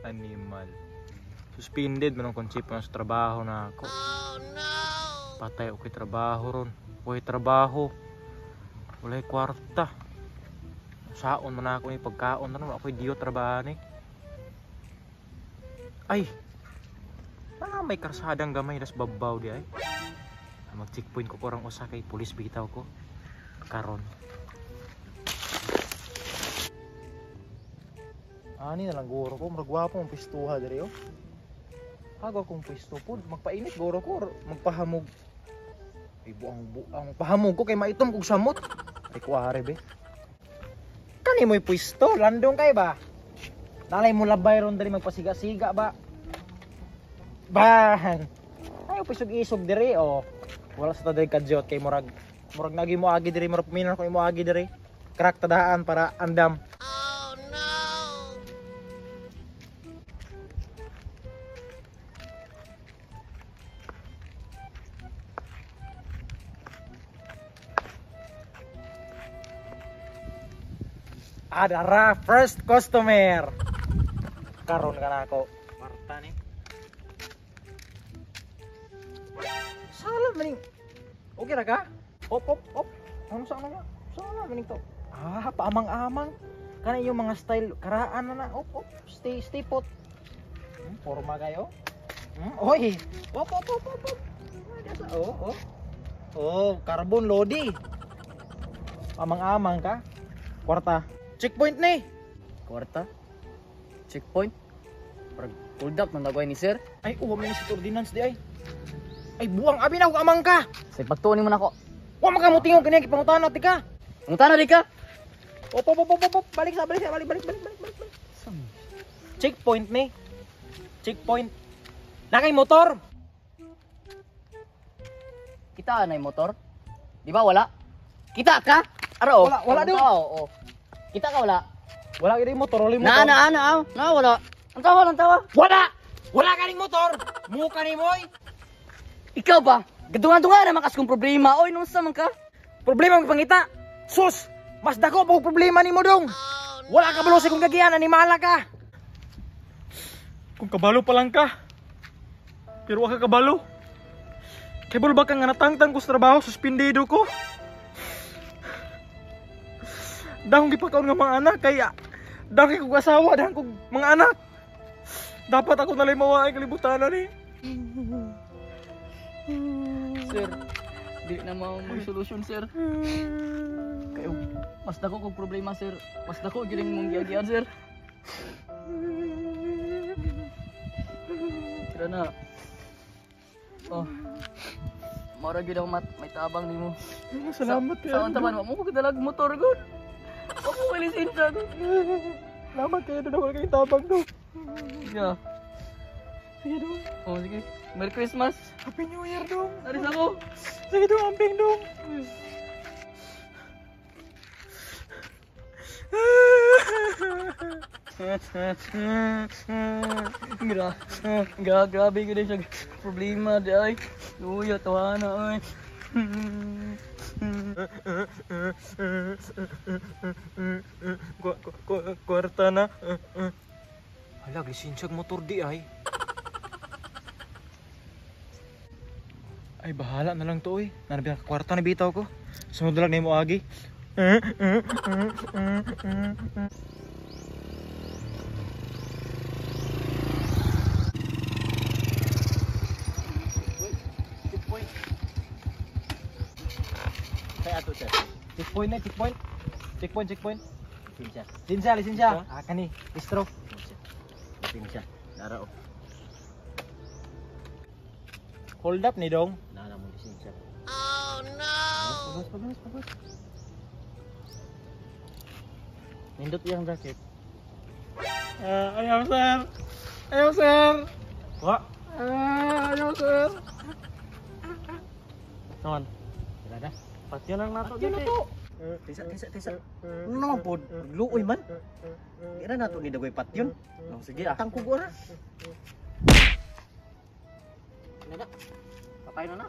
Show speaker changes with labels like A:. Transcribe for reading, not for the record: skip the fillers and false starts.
A: Animal. Suspended man ang konsipo sa trabaho na ako. Oh no. Patay okay trabaho ron. Way trabaho. Walay kwarta. Saon man ako ni pagkaon na ron. Ako'y diyo trabaho ni. Ay. Ah, may karsadang gamay das babaw di ay. Mag-checkpoint ko korang usa kay pulis bitaw ko. Karon. Ani na lang guro ko, murag gwapo ang pistuha diri oh. Hago akong pisto po, magpainit guro ko, magpahamog. Ay buang buang, pahamog ko kay maitom kog samot. Ay kuwari be. Kani mo'y pwesto, landong kay ba? Nalay mo labay ron diri magpasiga-siga ba? Ban. Ay pisog-isog diri oh. Wala sa taday kadyot kay murag murag nagi mo agi diri, murag puminar ko imo agi diri. Crack tadaan para andam. Adara first customer. Karon ka na ako. Marta ni. Sala maning. Okay ra ka? Op op op. Ano sa ano nga? Sala maning to. Ah, paamang-amang. Kana yung mga style karaan na na. Op op, stay stay put. Forma kayo. Oy. Op op op op. Op. Oh, oh. Oh, carbon lodi. Paamang-amang ka. Kwarta. Checkpoint ni.
B: Kwarta? Checkpoint? Parang hold up nang nagawin ni sir.
A: Ay, uwa man si ordinance di ay. Ay, buwang abi na amang ka.
B: Sa pagtuon mo nako.
A: Wa man ka mo tingog kaniya gipangutana ti ka.
B: Pangutana di ka?
A: Op op op op op. Balik sa, balik sa, balik balik balik balik balik. Checkpoint ni. Checkpoint. Nakay motor.
B: Kita anay motor? Di ba wala? Kita ka? Aro.
A: Wala, wala do.
B: Oo. Kita ka wala?
A: Wala gid motor, wala motor.
B: Na na na na wala. Ang tawa, ang tawa.
A: Wala. Wala kaning motor. Muka ni moy.
B: Ikaw ba? Gadungan-dungan naman kas kong problema. Oy, nung sa man ka?
A: Problema ang pangita. Sus, mas dako pa og problema nimo dong. Wala ka balo sa kong gagian, animala ka. Kung kabalo pa lang ka. Pero wa ka kabalo. Kay balo ba ka nga natangtang ko sa trabaho, suspendido ko. Dahong gipakaon nga mga anak kaya dahong kog asawa, dahong kog mga anak. Dapat ako nalay mawaay kalibutan ni.
B: Sir, di na mo may solusyon, sir. Kayo, mas dako kog problema, sir. Mas dako gyud mong giagian, sir. Tira na. Oh. Mara gyud ako may tabang nimo.
A: Salamat
B: kayo. Sa unta man mo ko dalag motor gud. Wa ko lisensya gud.
A: Salamat kayo doon, wala kayong tabang do.
B: Yeah.
A: Sige dong.
B: Oh, sige. Merry Christmas.
A: Happy New Year dong.
B: Aris ako.
A: Sige dong, amping dong.
B: Grabe ko din siya problema di ay. Uy, tawa na ay.
A: Kwarta na. Hala, lisensyag motor di ay. Ay, bahala na lang to oy. Nanabi ang kwarta na bitaw ko. Sunod lang na mo agi.
B: Checkpoint.
A: Kaya ato sir. Checkpoint na, checkpoint. Checkpoint, checkpoint. Lisensya. Lisensya, lisensya. Ah, kani, bistro.
B: Lisensya. Dara oh.
A: Hold up ni dong.
B: Nana mo lisensya.
A: Oh no. Pabas, pabas, pabas.
B: Nindot iyang jacket.
A: Ayaw sir. Ayaw sir. Wa. Ayaw sir.
B: Naman. Wala na. Patyo lang nato
A: Patyo na to.
C: Tisa, tisa, tisa. Ano naman po? Luoy man. Di na nato ni Dagoy patyon.
B: Oh, sige ah.
C: Tangkog ora.
B: Ano na? Patay na na.